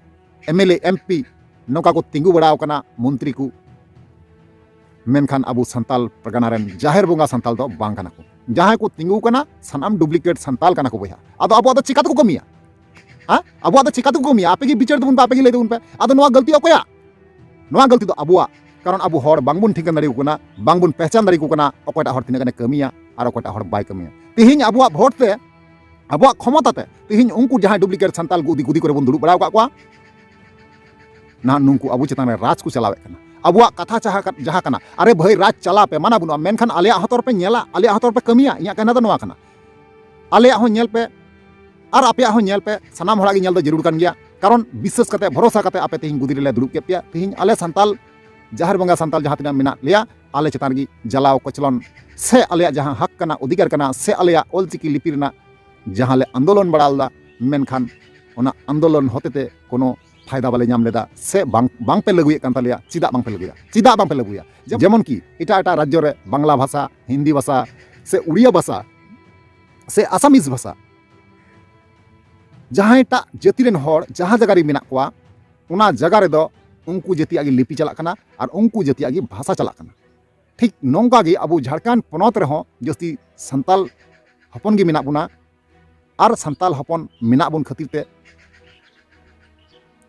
M L A, M P ᱱᱚᱝᱠᱟ ᱠᱚ ᱛᱤᱸᱜᱩ ᱵᱟᱲᱟᱣ ᱠᱟᱱᱟ, ᱢᱚᱱᱛᱨᱤ ᱠᱚ, ᱢᱮᱱᱠᱷᱟᱱ ᱟᱵᱚ ᱥᱟᱱᱛᱟᱞ ᱯᱟᱨᱜᱟᱱᱟ ᱨᱮᱱ ᱡᱟᱦᱮᱨ ᱵᱚᱸᱜᱟ ᱥᱟᱱᱛᱟᱞ ᱫᱚ ᱵᱟᱝ ᱠᱟᱱᱟ ᱠᱚ᱾ ᱡᱟᱦᱟᱸᱭ ᱠᱚ ᱛᱤᱸᱜᱩ ᱠᱟᱱᱟ, ᱥᱟᱱᱟᱢ ᱰᱩᱯᱞᱤᱠᱮᱴ ᱥᱟᱱᱛᱟᱞ ᱠᱟᱱᱟ ᱠᱚ ᱵᱚᱭᱦᱟ᱾ ᱟᱫᱚ ᱟᱵᱚᱣᱟᱜ ᱫᱚ ᱪᱤᱠᱟ ᱛᱮᱠᱚ ᱠᱟᱹᱢᱤᱭᱟ? ᱦᱮᱸ, ᱟᱵᱚᱣᱟᱜ ᱫᱚ ᱪᱤᱠᱟ ᱛᱮᱠᱚ ᱠᱟᱹᱢᱤᱭᱟ? ᱟᱯᱮ ᱜᱮ ᱵᱤᱪᱟᱹᱨ ᱛᱟᱵᱚᱱ ᱯᱮ, ᱟᱯᱮ ᱜᱮ ᱞᱟᱹᱭ ᱛᱟᱵᱚᱱ ᱯᱮ᱾ ᱟᱫᱚ ᱱᱚᱣᱟ ᱜᱟᱹᱞᱛᱤ ᱫᱚ ᱚᱠᱚᱭᱟᱜ? ᱱᱚᱣᱟ ᱜᱟᱹᱞᱛᱤ ᱫᱚ ᱟᱵᱚᱣᱟᱜ᱾ ᱠᱟᱨᱚᱱ ᱟᱵᱚ ᱦᱚᱲ ᱵᱟᱝᱵᱚᱱ ᱴᱷᱤᱠᱟᱹ ᱫᱟᱲᱮᱭᱟᱠᱚ ᱠᱟᱱᱟ, ᱵᱟᱝᱵᱚᱱ ᱯᱮᱦᱪᱟᱱ ᱫᱟᱲᱮᱭᱟᱠᱚ ᱠᱟᱱᱟ, ᱚᱠᱚᱭᱴᱟᱜ ᱦᱚᱲ ᱛᱤᱱᱟᱹᱜ ᱜᱟᱱᱮ ᱠᱟᱹᱢᱤᱭᱟ ᱟᱨ ᱚᱠᱚᱭᱴᱟᱜ ᱦᱚᱲ ᱵᱟᱭ ᱠᱟᱹᱢᱤᱭᱟ᱾ ᱛᱮᱦᱮᱧ ᱟᱵᱚᱣᱟᱜ ᱵᱷᱳᱴ ᱛᱮ, ᱟᱵᱚᱣᱟᱜ ᱠᱷᱚᱢᱚᱛᱟ ᱛᱮ ᱛᱮᱦᱮᱧ ᱩᱱᱠᱩ ᱡᱟᱦᱟᱸᱭ ᱰᱩᱯᱞᱤᱠᱮᱴ ᱥᱟᱱᱛᱟᱞ ᱜᱩᱫᱤ ᱜᱩᱫᱤ ᱠᱚᱨᱮ ᱵᱚᱱ ᱫᱩᱲᱩᱵ ᱵᱟᱲᱟ ᱟᱠᱟᱫ ᱠᱚᱣᱟ, ᱱᱟᱦᱟᱜ ᱱᱩᱠᱩ ᱟᱵᱚ ᱪᱮᱛᱟᱱ ᱨᱮ ᱨᱟᱡᱽ ᱠᱚ ᱪᱟᱞᱟᱣᱮᱫ ᱠᱟᱱᱟ᱾ ᱟᱵᱚᱣᱟᱜ ᱠᱟᱛᱷᱟ ᱡᱟᱦᱟᱸ ᱠᱟ-, ᱡᱟᱦᱟᱸ ᱠᱟᱱᱟ, ᱟᱨᱮ ᱵᱷᱟᱹᱭ, ᱨᱟᱡᱽ ᱪᱟᱞᱟᱣ ᱯᱮ, ᱢᱟᱱᱟ ᱵᱟᱹᱱᱩᱜᱼᱟ, ᱢᱮᱱᱠᱷᱟᱱ ᱟᱞᱮᱭᱟᱜ ᱦᱚᱸ ᱛᱚᱨ ᱯᱮ ᱧᱮᱞᱟ, ᱟᱞᱮᱭᱟᱜ ᱦᱚᱸ ᱛᱚᱨ ᱯᱮ ᱠᱟᱹᱢᱤᱭᱟ᱾ ᱤᱧᱟᱹᱜ ᱠᱟᱛᱷᱟ ᱫᱚ ᱱᱚᱣᱟ ᱠᱟᱱᱟ, ᱟᱞᱮᱭᱟᱜ ᱦᱚᱸ ᱧᱮᱞ ᱯᱮ ᱟᱨ ᱟᱯᱮᱭᱟᱜ ᱦᱚᱸ ᱧᱮᱞ ᱯᱮ, ᱥᱟᱱᱟᱢ ᱦᱚᱲᱟᱜ ᱜᱮ ᱧᱮᱞ ᱫᱚ ᱡᱟᱹᱨᱩᱲ ᱠᱟᱱ ᱜᱮᱭᱟ᱾ ᱠᱟᱨᱚᱱ ᱵᱤᱥᱥᱟᱹᱥ ᱠᱟᱛᱮ, ᱵᱷᱚᱨᱚᱥᱟ ᱠᱟᱛᱮ ᱟᱯᱮ ᱛᱮᱦᱮᱧ ᱜᱩᱫᱤ ᱨᱮᱞᱮ ᱫᱩᱲᱩᱵ ᱠᱮᱫ ᱯᱮᱭᱟ᱾ ᱛᱮᱦᱮᱧ ᱟᱞᱮ ᱥᱟᱱᱛᱟᱞ, ᱡᱟᱦᱮᱨ ᱵᱚᱸᱜᱟ ᱥᱟᱱᱛᱟᱞ ᱡᱟᱦᱟᱸ ᱛᱤᱱᱟᱹᱜ ᱢᱮᱱᱟᱜ ᱞᱮᱭᱟ, ᱟᱞᱮ ᱪᱮᱛᱟᱱ ᱨᱮᱜᱮ ᱡᱟᱞᱟᱣ ᱠᱚᱪᱞᱚᱱ ᱥᱮ ᱟᱞᱮᱭᱟᱜ ᱡᱟᱦᱟᱸ ᱦᱟᱠ ᱠᱟᱱᱟ, ᱚᱫᱷᱤᱠᱟᱨ ᱠᱟᱱᱟ, ᱥᱮ ᱟᱞᱮᱭᱟᱜ ᱚᱞᱪᱤᱠᱤ ᱞᱤᱯᱤ ᱨᱮᱱᱟᱜ ᱡᱟᱦᱟᱸ ᱞᱮ ᱟᱱᱫᱳᱞᱚᱱ ᱵᱟᱲᱟ ᱞᱮᱫᱟ, ᱢᱮᱱᱠᱷᱟᱱ ᱚᱱᱟ ᱟᱱᱫᱳᱞᱚᱱ ᱦᱚᱛᱮᱛᱮ ᱠᱳᱱᱳ ᱯᱷᱟᱭᱫᱟ ᱵᱟᱞᱮ ᱧᱟᱢ ᱞᱮᱫᱟ ᱥᱮ ᱵᱟᱝ, ᱵᱟᱝᱯᱮ ᱞᱟᱹᱜᱩᱭᱮᱫ ᱠᱟᱱ ᱛᱟᱞᱮᱭᱟ᱾ ᱪᱮᱫᱟᱜ ᱵᱟᱝᱯᱮ ᱞᱟᱹᱜᱩᱭᱟ? ᱪᱮᱫᱟᱜ ᱵᱟᱝᱯᱮ ᱞᱟᱹᱜᱩᱭᱟ? ᱡᱮ-, ᱡᱮᱢᱚᱱ ᱠᱤ ᱮᱴᱟᱜ ᱮᱴᱟᱜ ᱨᱟᱡᱽᱡᱚ ᱨᱮ ᱵᱟᱝᱞᱟ ᱵᱷᱟᱥᱟ, ᱦᱤᱱᱫᱤ ᱵᱷᱟᱥᱟ ᱥᱮ ᱩᱲᱤᱭᱟ ᱵᱷᱟᱥᱟ ᱥᱮ ᱟᱥᱟᱢᱤᱡᱽ ᱵᱷᱟᱥᱟ, ᱡᱟᱦᱟᱸᱭᱴᱟᱜ ᱡᱟᱹᱛᱤ ᱨᱮᱱ ᱦᱚᱲ ᱡᱟᱦᱟᱸ ᱡᱟᱭᱜᱟ ᱨᱮ ᱢᱮᱱᱟᱜ ᱠᱚᱣᱟ, ᱚᱱᱟ ᱡᱟᱭᱜᱟ ᱨᱮᱫᱚ ᱩᱱᱠᱩ ᱡᱟᱹᱛᱤᱭᱟᱜ ᱜᱮ ᱞᱤᱯᱤ ᱪᱟᱞᱟᱜ ᱠᱟᱱᱟ ᱟᱨ ᱩᱱᱠᱩ ᱡᱟᱹᱛᱤᱭᱟᱜ ᱜᱮ ᱵᱷᱟᱥᱟ ᱪᱟᱞᱟᱜ ᱠᱟᱱᱟ᱾ ᱴᱷᱤᱠ ᱱᱚᱝᱠᱟ ᱜᱮ ᱟᱵᱚ ᱡᱷᱟᱲᱠᱷᱚᱸᱰ ᱯᱚᱱᱚᱛ ᱨᱮᱦᱚᱸ ᱡᱟᱹᱥᱛᱤ ᱥᱟᱱᱛᱟᱞ ᱦᱚᱯᱚᱱ ᱜᱮ ᱢᱮᱱᱟᱜ ᱵᱚᱱᱟ ᱟᱨ ᱥᱟᱱᱛᱟᱞ ᱦᱚᱯᱚᱱ ᱢᱮᱱᱟᱜ ᱵᱚᱱ ᱠᱷᱟᱹᱛᱤᱨ ᱛᱮ᱾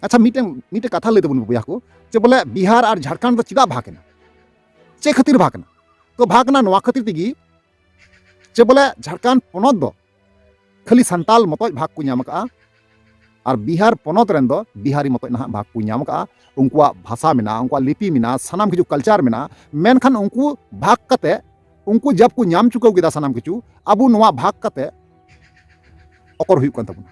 ᱟᱪᱪᱷᱟ, ᱢᱤᱫᱴᱮᱱ, ᱢᱤᱫᱴᱮᱱ ᱠᱟᱛᱷᱟ ᱞᱟᱹᱭ ᱛᱟᱵᱚᱱ ᱯᱮ ᱵᱚᱭᱦᱟ ᱠᱚ, ᱡᱮ ᱵᱚᱞᱮ ᱵᱤᱦᱟᱨ ᱟᱨ ᱡᱷᱟᱲᱠᱷᱚᱸᱰ ᱫᱚ ᱪᱮᱫᱟᱜ ᱵᱷᱟᱜᱽ ᱮᱱᱟ? ᱪᱮᱫ ᱠᱷᱟᱹᱛᱤᱨ ᱵᱷᱟᱜᱽ ᱮᱱᱟ? ᱛᱚ ᱵᱷᱟᱜᱽ ᱮᱱᱟ ᱱᱚᱣᱟ ᱠᱷᱟᱹᱛᱤᱨ ᱛᱮᱜᱮ ᱡᱮ ᱵᱚᱞᱮ ᱡᱷᱟᱲᱠᱷᱚᱸᱰ ᱯᱚᱱᱚᱛ ᱫᱚ ᱠᱷᱟᱹᱞᱤ ᱥᱟᱱᱛᱟᱞ ᱢᱚᱛᱚᱡ ᱵᱷᱟᱜᱽ ᱠᱚ ᱧᱟᱢ ᱟᱠᱟᱫᱼᱟ᱾ ᱟᱨ ᱵᱤᱦᱟᱨ ᱯᱚᱱᱚᱛ ᱨᱮᱱ ᱫᱚ ᱵᱤᱦᱟᱨᱤ ᱢᱚᱛᱚᱡ ᱱᱟᱦᱟᱜ ᱵᱷᱟᱜᱽ ᱠᱚ ᱧᱟᱢ ᱠᱟᱜᱼᱟ᱾ ᱩᱱᱠᱩᱣᱟᱜ ᱵᱷᱟᱥᱟ ᱢᱮᱱᱟᱜᱼᱟ, ᱩᱱᱠᱩᱣᱟᱜ ᱞᱤᱯᱤ ᱢᱮᱱᱟᱜᱼᱟ, ᱥᱟᱱᱟᱢ ᱠᱤᱪᱷᱩ ᱠᱟᱞᱪᱟᱨ ᱢᱮᱱᱟᱜᱼᱟ᱾ ᱢᱮᱱᱠᱷᱟᱱ ᱩᱱᱠᱩ ᱵᱷᱟᱜᱽ ᱠᱟᱛᱮ, ᱩᱱᱠᱩ ᱡᱟᱵ ᱠᱚ ᱧᱟᱢ ᱪᱩᱠᱟᱹᱣ ᱠᱮᱫᱟ ᱥᱟᱱᱟᱢ ᱠᱤᱪᱷᱩ, ᱟᱵᱚ ᱱᱚᱣᱟ ᱵᱷᱟᱜᱽ ᱠᱟᱛᱮ ᱚᱠᱚᱨ ᱦᱩᱭᱩᱜ ᱠᱟᱱ ᱛᱟᱵᱚᱱᱟ?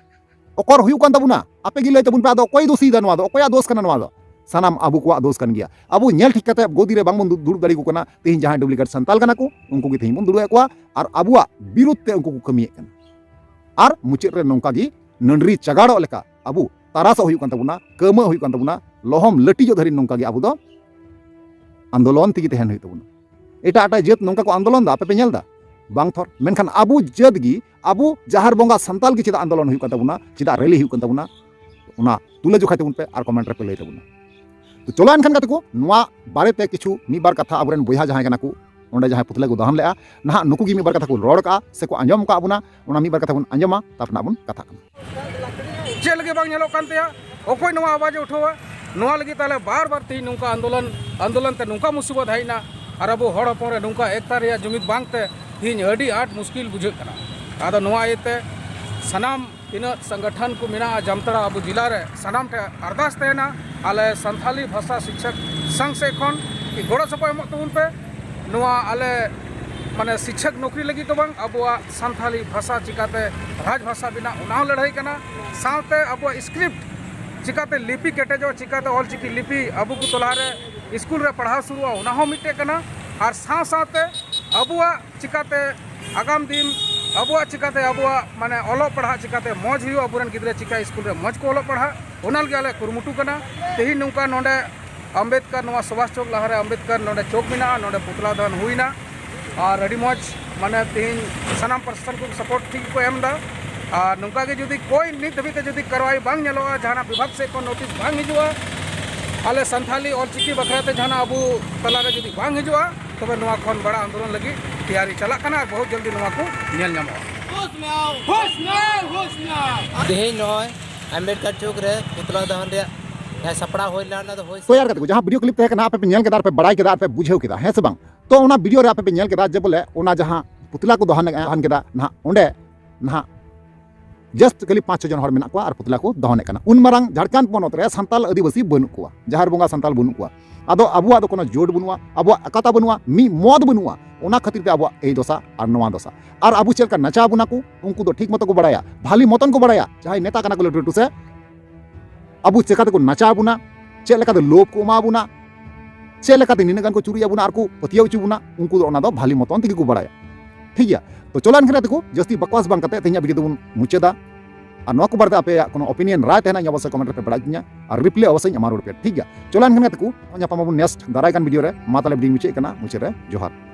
ᱚᱠᱚᱨ ᱦᱩᱭᱩᱜ ᱠᱟᱱ ᱛᱟᱵᱚᱱᱟ? ᱟᱯᱮ ᱜᱮ ᱞᱟᱹᱭ ᱛᱟᱵᱚᱱ ᱯᱮ, ᱟᱫᱚ ᱚᱠᱚᱭ ᱫᱳᱥᱤᱭᱮᱫᱟ ᱱᱚᱣᱟ ᱫᱚ? ᱚᱠᱚᱭᱟᱜ ᱫᱳᱥ ᱠᱟᱱᱟ ᱱᱚᱣᱟ ᱫᱚ? ᱥᱟᱱᱟᱢ ᱟᱵᱚ ᱠᱚᱣᱟᱜ ᱫᱳᱥ ᱠᱟᱱ ᱜᱮᱭᱟ᱾ ᱟᱵᱚ ᱧᱮᱞ ᱴᱷᱤᱠ ᱠᱟᱛᱮ ᱜᱚᱫᱤ ᱨᱮ ᱵᱟᱝᱵᱚᱱ ᱫᱩ-, ᱫᱩᱲᱩᱵ ᱫᱟᱲᱮ ᱟᱠᱚ ᱠᱟᱱᱟ᱾ ᱛᱮᱦᱮᱧ ᱡᱟᱦᱟᱸᱭ ᱰᱩᱯᱞᱤᱠᱮᱴ ᱥᱟᱱᱛᱟᱞ ᱠᱟᱱᱟ ᱠᱚ, ᱩᱱᱠᱩ ᱜᱮ ᱛᱮᱦᱮᱧ ᱵᱚᱱ ᱫᱩᱲᱩᱵ ᱮᱫ ᱠᱚᱣᱟ ᱟᱨ ᱟᱵᱚᱣᱟᱜ ᱵᱤᱨᱩᱫᱷ ᱛᱮ ᱩᱱᱠᱩ ᱠᱚ ᱠᱟᱹᱢᱤᱭᱮᱫ ᱠᱟᱱᱟ᱾ ᱟᱨ ᱢᱩᱪᱟᱹᱫ ᱨᱮ ᱱᱚᱝᱠᱟ ᱜᱮ ᱱᱟᱹᱰᱨᱤ ᱪᱟᱜᱟᱲᱚᱜ ᱞᱮᱠᱟ ᱟᱵᱚ ᱛᱟᱨᱟᱥᱚᱜ ᱦᱩᱭᱩᱜ ᱠᱟᱱ ᱛᱟᱵᱚᱱᱟ, ᱠᱟᱹᱢᱟᱹᱜ ᱦᱩᱭᱩᱜ ᱠᱟᱱ ᱛᱟᱵᱚᱱᱟ, ᱞᱚᱦᱚᱢ ᱞᱟᱹᱴᱤᱡᱚᱜ ᱫᱷᱟᱹᱨᱤᱡ ᱱᱚᱝᱠᱟ ᱜᱮ ᱟᱵᱚ ᱫᱚ ᱟᱱᱫᱳᱞᱚᱱ ᱛᱮᱜᱮ ᱛᱟᱦᱮᱱ ᱦᱩᱭᱩᱜ ᱛᱟᱵᱚᱱᱟ᱾ ᱮᱴᱟᱜ ᱮᱴᱟᱜ ᱡᱟᱹᱛ ᱱᱚᱝᱠᱟ ᱠᱚ ᱟᱱᱫᱳᱞᱚᱱ ᱫᱟ, ᱟᱯᱮ ᱯᱮ ᱧᱮᱞ ᱫᱟ? ᱵᱟᱝ ᱛᱷᱚᱨ᱾ ᱢᱮᱱᱠᱷᱟᱱ ᱟᱵᱚ ᱡᱟᱹᱛ ᱜᱮ, ᱟᱵᱚ ᱡᱟᱦᱮᱨ ᱵᱚᱸᱜᱟ ᱥᱟᱱᱛᱟᱞ ᱜᱮ ᱪᱮᱫᱟᱜ ᱟᱱᱫᱳᱞᱚᱱ ᱦᱩᱭᱩᱜ ᱠᱟᱱ ᱛᱟᱵᱚᱱᱟ, ᱪᱮᱫᱟᱜ ᱨᱮᱞᱤ ᱦᱩᱭᱩᱜ ᱠᱟᱱ ᱛᱟᱵᱚᱱᱟ, ᱚᱱᱟ ᱛᱩᱞᱟᱹ ᱡᱚᱠᱷᱟᱭ ᱛᱟᱵᱚᱱ ᱯᱮ ᱟᱨ ᱠᱚᱢᱮᱱᱴ ᱨᱮᱯᱮ ᱞᱟᱹᱭ ᱛᱟᱵᱚᱱᱟ᱾ ᱛᱚ ᱪᱚᱞᱚ ᱮᱱᱠᱷᱟᱱ ᱜᱟᱛᱮ ᱠᱚ, ᱱᱚᱣᱟ ᱵᱟᱨᱮᱛᱮ ᱠᱤᱪᱷᱩ ᱢᱤᱫ ᱵᱟᱨ ᱠᱟᱛᱷᱟ ᱟᱵᱚᱨᱮᱱ ᱵᱚᱭᱦᱟ ᱡᱟᱦᱟᱸᱭ ᱠᱟᱱᱟ ᱠᱚ, ᱚᱸᱰᱮ ᱡᱟᱦᱟᱸᱭ ᱯᱩᱛᱞᱟᱹ ᱠᱚ ᱫᱚᱦᱚᱱ ᱞᱮᱫᱼᱟ, ᱱᱟᱦᱟᱜ ᱱᱩᱠᱩ ᱜᱮ ᱢᱤᱫ ᱵᱟᱨ ᱠᱟᱛᱷᱟ ᱠᱚ ᱨᱚᱲ ᱠᱟᱜᱼᱟ ᱥᱮ ᱠᱚ ᱟᱸᱡᱚᱢ ᱠᱟᱜ ᱵᱚᱱᱟ, ᱚᱱᱟ ᱢᱤᱫ ᱵᱟᱨ ᱠᱟᱛᱷᱟ ᱵᱚᱱ ᱟᱸᱡᱚᱢᱟ, ᱛᱟᱨᱯᱚᱨ ᱱᱟᱜ ᱵᱚᱱ ᱠᱟᱛᱷᱟᱜ ᱠᱟᱱᱟ᱾ ᱪᱮᱫ ᱞᱟᱹᱜᱤᱫ ᱵᱟᱝ ᱧᱮᱞᱚᱜ ᱠᱟᱱ ᱛᱟᱭᱟ? ᱚᱠᱚᱭ ᱱᱚᱣᱟ ᱟᱣᱟᱡᱽ ᱮ ᱩᱴᱷᱟᱹᱣᱟ? ᱱᱚᱣᱟ ᱞᱟᱹᱜᱤᱫ ᱛᱟᱦᱞᱮ ᱵᱟᱨ ᱵᱟᱨ ᱛᱮᱦᱮᱧ ᱱᱚᱝᱠᱟ ᱟᱱᱫᱳᱞᱚᱱ, ᱟᱱᱫᱳᱞᱚᱱ ᱛᱮ ᱱᱚᱝᱠᱟ ᱢᱩᱥᱤᱵᱚᱛ ᱦᱮᱡ ᱮᱱᱟ, ᱟᱨ ᱟᱵᱚ ᱦᱚᱲ ᱦᱚᱯᱚᱱ ᱨᱮ ᱱᱚᱝᱠᱟ ᱮᱠᱛᱟ ᱨᱮᱭᱟᱜ ᱡᱩᱢᱤᱫ ᱵᱟᱝᱛᱮ ᱛᱮᱦᱮᱧ ᱟᱹᱰᱤ ᱟᱸᱴ ᱢᱩᱥᱠᱤᱞ ᱵᱩᱡᱷᱟᱹᱜ ᱠᱟᱱᱟ᱾ ᱟᱫᱚ ᱱᱚᱣᱟ ᱤᱭᱟᱹᱛᱮ ᱥᱟᱱᱟᱢ ᱛᱤᱱᱟᱹᱜ ᱥᱚᱝᱜᱚᱴᱷᱚᱱ ᱠᱚ ᱢᱮᱱᱟᱜᱼᱟ ᱡᱟᱢᱛᱟᱲᱟ ᱟᱵᱚ ᱡᱮᱞᱟ ᱨᱮ, ᱥᱟᱱᱟᱢ ᱴᱷᱮᱱ ᱟᱨᱫᱟᱥ ᱛᱟᱦᱮᱱᱟ, ᱟᱞᱮ ᱥᱟᱱᱛᱷᱟᱞᱤ ᱵᱷᱟᱥᱟ ᱥᱤᱠᱪᱷᱚᱠ ᱥᱚᱝᱜᱷ ᱥᱮᱫ ᱠᱷᱚᱱ ᱠᱤ ᱜᱚᱲᱚ ᱥᱚᱯᱚᱦᱚᱫ ᱮᱢᱚᱜ ᱛᱟᱵᱚᱱ ᱯᱮ᱾ ᱱᱚᱣᱟ ᱟᱞᱮ ᱢᱟᱱᱮ ᱥᱤᱠᱪᱷᱚᱠ ᱱᱚᱠᱨᱤ ᱞᱟᱹᱜᱤᱫ ᱫᱚ ᱵᱟᱝ, ᱟᱵᱚᱣᱟᱜ ᱥᱟᱱᱛᱷᱟᱞᱤ ᱵᱷᱟᱥᱟ ᱪᱤᱠᱟᱛᱮ ᱨᱟᱡᱽ ᱵᱷᱟᱥᱟ ᱵᱮᱱᱟᱜ, ᱚᱱᱟ ᱦᱚᱸ ᱞᱟᱹᱲᱦᱟᱹᱭ ᱠᱟᱱᱟ᱾ ᱥᱟᱶᱛᱮ ᱟᱵᱚᱣᱟᱜ ᱥᱠᱨᱤᱯᱴ ᱪᱤᱠᱟᱛᱮ ᱞᱤᱯᱤ ᱠᱮᱴᱮᱡᱚᱜᱼᱟ, ᱪᱤᱠᱟᱛᱮ ᱚᱞ ᱪᱤᱠᱤ ᱞᱤᱯᱤ ᱟᱵᱚ ᱠᱚ ᱛᱟᱞᱟᱨᱮ ᱥᱠᱩᱞ ᱨᱮ ᱯᱟᱲᱦᱟᱣ ᱥᱩᱨᱩᱜᱼᱟ, ᱚᱱᱟ ᱦᱚᱸ ᱢᱤᱫᱴᱮᱡ ᱠᱟᱱᱟ᱾ ᱟᱨ ᱥᱟᱶ ᱥᱟᱶᱛᱮ ᱟᱵᱚᱣᱟᱜ ᱪᱤᱠᱟᱛᱮ ᱟᱜᱟᱢ ᱫᱤᱱ ᱟᱵᱚᱣᱟᱜ ᱪᱤᱠᱟᱛᱮ ᱟᱵᱚᱣᱟᱜ ᱢᱟᱱᱮ ᱚᱞᱚᱜ ᱯᱟᱲᱦᱟᱜ ᱪᱤᱠᱟᱛᱮ ᱢᱚᱡᱽ ᱦᱩᱭᱩᱜᱼᱟ, ᱟᱵᱚᱨᱮᱱ ᱜᱤᱫᱽᱨᱟᱹ ᱪᱤᱠᱟ ᱥᱠᱩᱞ ᱨᱮ ᱢᱚᱡᱽ ᱠᱚ ᱚᱞᱚᱜ ᱯᱟᱲᱦᱟᱜ, ᱚᱱᱟ ᱞᱟᱹᱜᱤᱫ ᱟᱞᱮ ᱠᱩᱨᱩᱢᱩᱴᱩ ᱠᱟᱱᱟ᱾ ᱛᱮᱦᱮᱧ ᱱᱚᱝᱠᱟ ᱱᱚᱰᱮ ᱟᱢᱵᱮᱫᱠᱟᱨ ᱱᱚᱣᱟ ᱥᱩᱵᱷᱟᱥ ᱪᱚᱠ ᱞᱟᱦᱟᱨᱮ ᱟᱢᱵᱮᱫᱠᱟᱨ ᱱᱚᱰᱮ ᱪᱚᱠ ᱢᱮᱱᱟᱜᱼᱟ, ᱱᱚᱰᱮ ᱯᱩᱛᱞᱟ ᱫᱟᱦᱚᱱ ᱦᱩᱭᱱᱟ᱾ ᱟᱨ ᱟᱹᱰᱤ ᱢᱚᱡᱽ, ᱢᱟᱱᱮ ᱛᱮᱦᱮᱧ ᱥᱟᱱᱟᱢ ᱯᱨᱚᱥᱟᱥᱚᱱ ᱠᱚ ᱥᱟᱯᱳᱨᱴ ᱴᱷᱤᱠ ᱠᱚ ᱮᱢ ᱮᱫᱟ᱾ ᱟᱨ ᱱᱚᱝᱠᱟ ᱜᱮ ᱡᱩᱫᱤ ᱠᱚᱭ ᱱᱤᱛ ᱫᱷᱟᱹᱵᱤᱡ ᱛᱮ ᱡᱩᱫᱤ ᱠᱟᱨᱣᱟᱭ ᱵᱟᱝ ᱧᱮᱞᱚᱜᱼᱟ, ᱡᱟᱦᱟᱱᱟᱜ ᱵᱤᱵᱷᱟᱜᱽ ᱥᱮᱫ ᱠᱷᱚᱱ ᱱᱳᱴᱤᱥ ᱵᱟᱝ ᱦᱤᱡᱩᱜᱼᱟ, ᱟᱞᱮ ᱥᱟᱱᱛᱷᱟᱞᱤ ᱚᱞᱪᱤᱠᱤ ᱵᱟᱠᱷᱨᱟ ᱛᱮ ᱡᱟᱦᱟᱱᱟᱜ ᱟᱵᱚ ᱛᱟᱞᱟᱨᱮ ᱡᱩᱫᱤ ᱵᱟᱝ ᱦᱤᱡᱩᱜᱼᱟ, ᱛᱚᱵᱮ ᱱᱚᱣᱟ ᱠᱷᱚᱱ ᱵᱟᱲᱟ ᱟᱱᱫᱳᱞᱚᱱ ᱞᱟᱹᱜᱤᱫ ᱛᱮᱭᱟᱨᱤ ᱪᱟᱞᱟᱜ ᱠᱟᱱᱟ ᱟᱨ ᱵᱚᱦᱩᱛ ᱡᱚᱞᱫᱤ ᱱᱚᱣᱟ ᱠᱚ ᱧᱮᱞ ᱧᱟᱢᱚᱜᱼᱟ᱾ ᱛᱮᱦᱮᱧ ᱱᱚᱜᱼᱚᱭ ᱟᱢᱵᱮᱰᱠᱟᱨ ᱪᱚᱠ ᱨᱮ ᱯᱩᱛᱞᱟ ᱫᱟᱦᱚᱱ ᱨᱮᱭᱟᱜ ᱡᱟᱦᱟᱸ ᱥᱟᱯᱲᱟᱣ ᱦᱩᱭ ᱞᱮᱱᱟ, ᱚᱱᱟ ᱫᱚ ᱦᱩᱭ ᱛᱚ ᱭᱟᱨ ᱜᱟᱛᱮ ᱠᱚ, ᱡᱟᱦᱟᱸ ᱵᱷᱤᱰᱤᱭᱳ ᱠᱞᱤᱯ ᱛᱟᱦᱮᱸ ᱠᱟᱱᱟ, ᱟᱯᱮ ᱯᱮ ᱧᱮᱞ ᱠᱮᱫᱟ, ᱟᱨ ᱯᱮ ᱵᱟᱲᱟᱭ ᱠᱮᱫᱟ, ᱟᱨ ᱯᱮ ᱵᱩᱡᱷᱟᱹᱣ ᱠᱮᱫᱟ, ᱦᱮᱸ ᱥᱮ ᱵᱟᱝ? ᱛᱚ ᱚᱱᱟ ᱵᱷᱤᱰᱤᱭᱳ ᱨᱮ ᱟᱯᱮ ᱯᱮ ᱧᱮᱞ ᱠᱮᱫᱟ ᱡᱮ ᱵᱚᱞᱮ ᱚᱱᱟ ᱡᱟᱦᱟᱸ ᱯᱩᱛᱞᱟ ᱠᱚ ᱫᱚᱦᱚᱱ ᱞᱮᱫᱼᱟ, ᱫᱚᱦᱚᱱ ᱠᱮᱫᱟ ᱱᱟᱦᱟᱜ, ᱚᱸᱰᱮ ᱱᱟᱦᱟᱜ ᱡᱟᱥᱴ ᱠᱷᱟᱹᱞᱤ ᱯᱟᱸᱪ ᱪᱷᱚ ᱡᱚᱱ ᱦᱚᱲ ᱢᱮᱱᱟᱜ ᱠᱚᱣᱟ ᱟᱨ ᱯᱩᱛᱞᱟ ᱠᱚ ᱫᱚᱦᱚᱱᱮᱫ ᱠᱟᱱᱟ᱾ ᱩᱱ ᱢᱟᱨᱟᱝ ᱡᱷᱟᱲᱠᱷᱚᱸᱰ ᱯᱚᱱᱚᱛ ᱨᱮ ᱥᱟᱱᱛᱟᱞ ᱟᱹᱫᱤᱵᱟᱹᱥᱤ ᱵᱟᱹᱱᱩᱜ ᱠᱚᱣᱟ, ᱡᱟᱦᱮᱨ ᱵᱚᱸᱜᱟ ᱥᱟᱱᱛᱟᱞ ᱵᱟᱹᱱᱩᱜ ᱠᱚᱣᱟ᱾ ᱟᱫᱚ ᱟᱵᱚᱣᱟᱜ ᱫᱚ ᱠᱳᱱᱳ ᱡᱳᱴ ᱵᱟᱹᱱᱩᱜᱼᱟ, ᱟᱵᱚᱣᱟᱜ ᱮᱠᱟᱛᱟ ᱵᱟᱹᱱᱩᱜᱼᱟ, ᱢᱤᱫ ᱢᱚᱛ ᱵᱟᱹᱱᱩᱜᱼᱟ᱾ ᱚᱱᱟ ᱠᱷᱟᱹᱛᱤᱨ ᱛᱮ ᱟᱵᱚᱣᱟᱜ ᱮᱭ ᱫᱚᱥᱟ ᱟᱨ ᱱᱚᱣᱟ ᱫᱚᱥᱟ᱾ ᱟᱨ ᱟᱵᱚ ᱪᱮᱫ ᱞᱮᱠᱟ ᱱᱟᱪᱟᱣ ᱵᱚᱱᱟ ᱠᱚ, ᱩᱱᱠᱩ ᱫᱚ ᱴᱷᱤᱠ ᱢᱚᱛᱚ ᱠᱚ ᱵᱟᱲᱟᱭᱟ, ᱵᱷᱟᱞᱤ ᱢᱚᱛᱚᱱ ᱠᱚ ᱵᱟᱲᱟᱭᱟ᱾ ᱡᱟᱦᱟᱸᱭ ᱱᱮᱛᱟ ᱠᱟᱱᱟ ᱠᱚ ᱞᱟᱹᱴᱩ ᱞᱟᱹᱴᱩ ᱥᱮ, ᱟᱵᱚ ᱪᱮᱠᱟ ᱛᱮᱠᱚ ᱱᱟᱪᱟᱣ ᱵᱚᱱᱟ, ᱪᱮᱫ ᱞᱮᱠᱟᱛᱮ ᱞᱳᱵᱷ ᱠᱚ ᱮᱢᱟ ᱵᱚᱱᱟ, ᱪᱮᱫ ᱞᱮᱠᱟᱛᱮ ᱱᱤᱱᱟᱹᱜ ᱜᱟᱱ ᱠᱚ ᱪᱩᱨᱤᱭᱟ ᱵᱚᱱᱟ ᱟᱨ ᱠᱚ ᱯᱟᱹᱛᱭᱟᱹᱣ ᱦᱚᱪᱚ ᱵᱚᱱᱟ, ᱩᱱᱠᱩ ᱫᱚ ᱚᱱᱟ ᱫᱚ ᱵᱷᱟᱞᱤ ᱢᱚᱛᱚᱱ ᱛᱮᱜᱮ ᱠᱚ ᱵᱟᱲᱟᱭᱟ᱾ ᱴᱷᱤᱠ ᱜᱮᱭᱟ? ᱛᱚ ᱪᱚᱞᱚ ᱮᱱᱠᱷᱟᱱ ᱜᱟᱛᱮ ᱠᱚ, ᱡᱟᱹᱥᱛᱤ ᱵᱟᱠᱣᱟᱥ ᱵᱟᱝ ᱠᱟᱛᱮ ᱛᱮᱦᱮᱧᱟᱜ ᱵᱷᱤᱰᱤᱭᱳ ᱫᱚᱵᱚᱱ ᱢᱩᱪᱟᱹᱫᱟ᱾ ᱟᱨ ᱱᱚᱣᱟ ᱠᱚ ᱵᱟᱨᱮᱛᱮ ᱟᱯᱮᱭᱟᱜ ᱠᱳᱱᱳ ᱚᱯᱤᱱᱤᱭᱚᱱ, ᱨᱟᱭ ᱛᱟᱦᱮᱱᱟ, ᱤᱧ ᱚᱵᱚᱥᱥᱳᱭ ᱠᱚᱢᱮᱱᱴ ᱨᱮᱯᱮ ᱵᱟᱲᱟᱭ ᱦᱚᱪᱚᱧᱟ᱾ ᱟᱨ ᱨᱤᱯᱞᱟᱭ ᱚᱵᱚᱥᱥᱳᱭ ᱤᱧ ᱮᱢᱟ ᱨᱩᱣᱟᱹᱲ ᱯᱮᱭᱟ᱾ ᱴᱷᱤᱠ ᱜᱮᱭᱟ? ᱪᱚᱞᱚ ᱮᱱᱠᱷᱟᱱ ᱜᱟᱛᱮ ᱠᱚ, ᱧᱟᱯᱟᱢ ᱟᱵᱚᱱ ᱱᱮᱠᱥᱴ ᱫᱟᱨᱟᱭ ᱠᱟᱱ ᱵᱷᱤᱰᱤᱭᱳ ᱨᱮ᱾ ᱢᱟ ᱛᱟᱦᱞᱮ ᱵᱷᱤᱰᱤᱭᱳᱧ ᱢᱩᱪᱟᱹᱫ ᱠᱟᱱᱟ, ᱢᱩᱪᱟᱹᱫ ᱨᱮ ᱡᱚᱦᱟᱨ᱾